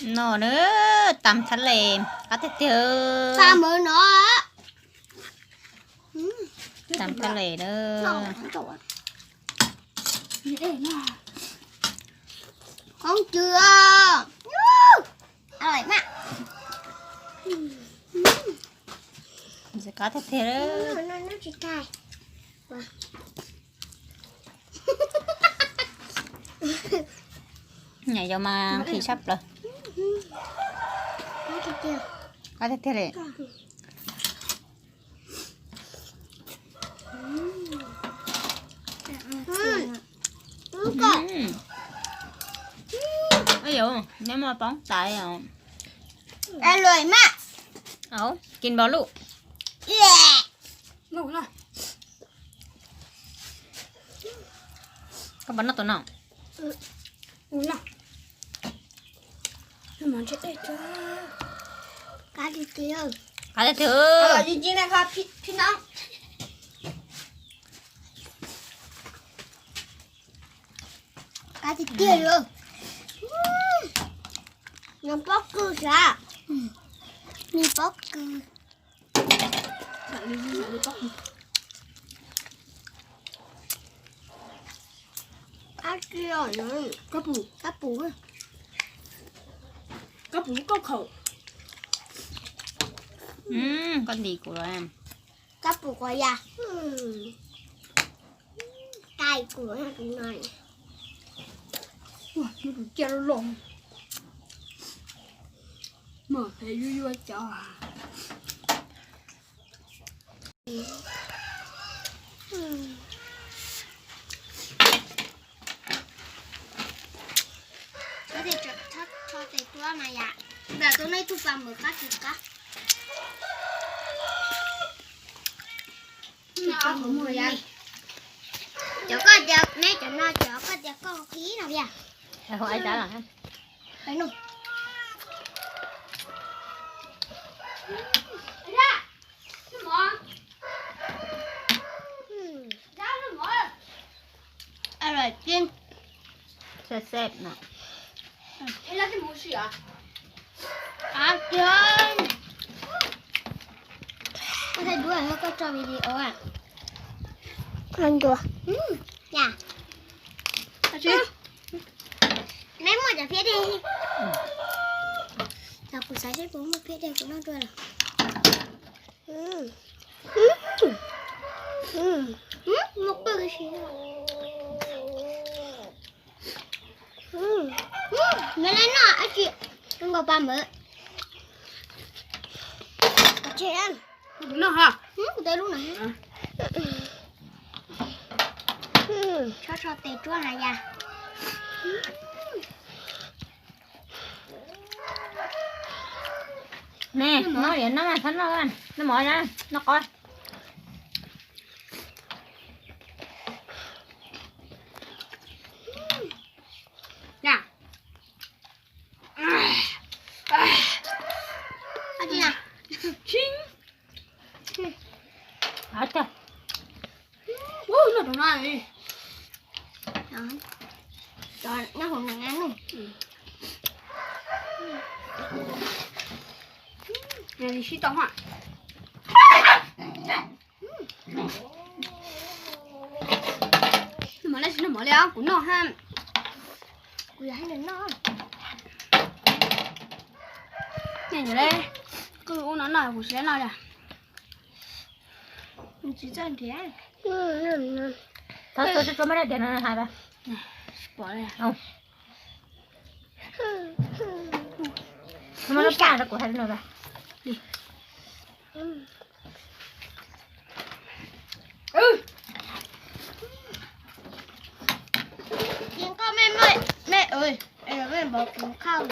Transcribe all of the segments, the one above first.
No na, tam thab le, qab tiag tiag. Tam thab le na. Không chừa. Ơi má. Qab tiag tiag. Nyam yau mas nqhis sab plaws. Qab tiag tiag li. Ej yau, neb muaj poob tais os. Ua luaj mas. Au, kis npaum luj. Koj puas noj tus no? Qab tiag tiag. Qab tiag tiag li. Nws pob kws sav. Nws pob kws. Qab tiag. Kab pum, kab pum, kab pum koj khaum. Koj ntim kuv los. Kab pum quav yas. Cay kuv no. Ua, tus cia loj loj. Mas phem yuav yuav cov. Koj tes tso tes tuab mas yam, ntawm tus nej tug pas mawm qab tsis qab. Cov koj tias neb cov no cov koj tias koj qhib no tiag. Ua, xeb xeb no. Koj thaij duab koj tso video a. Neb muaj cov phiab dej. Cov kuv xav seb puas muaj phiab dej kuv noj dua lawm. Muaj qwj si. Neb noj dab tsi? Nkaus pas mawm. Noj ha. Kuv tau lub no. Tso tso tes tsuab na yas. Ne, noj yam noj mas txhob noj, noj mov na, noj qos. Noj hauv neeg. Sib tau ha. Noj mov, noj mov li os, kuv noj ha. Kuv yog hais nws noj. Nyob li, kuv ua no noj kuv tsis noj li. Tsis txawj nrhiav. Thov txua txua txua maj dab tias no hais pas. Pom li. Muab lub paj rau kuv hais li no pas. Koj me me me, me npov kuv khauj.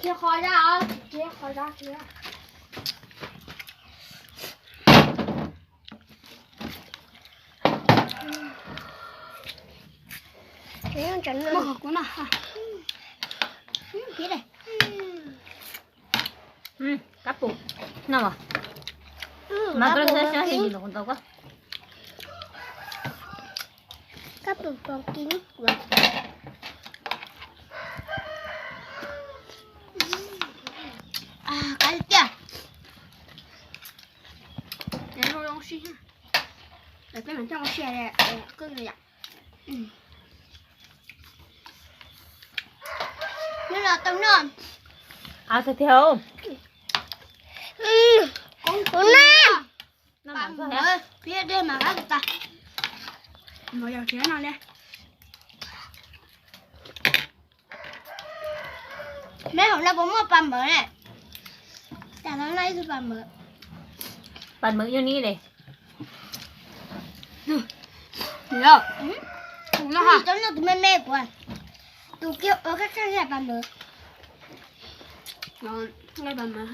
Cia qhov zab os, cia qhov zab cia. Muab qhov kuv noj. Kab pum noj mas. Mas koj xyov xyov xyov xyov xyov xyov. Kab pum pom kiv. Peb mam coj ua sia, koj yom. Nyob no tau noj. Qab tiag tiag. Ub na. Pab mawv phiab dej mas qab tas. Mov yog tsis no li. Meb hauv no puas muaj pab mawv ne? Tas no noj ib tug pab mawv. Pab mawv yog ni le. Tus no, tus me me kuv, tus kiag ua kab kab yog pab mawv. Pab mawv,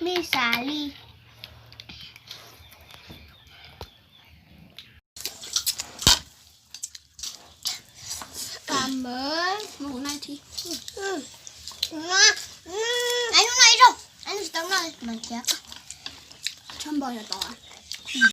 me xav li. Pab mawv, mus noj thiab. Hnub no ib zaug, hnub no tsis tau noj mas thiab. Tshuaj npau yog tod.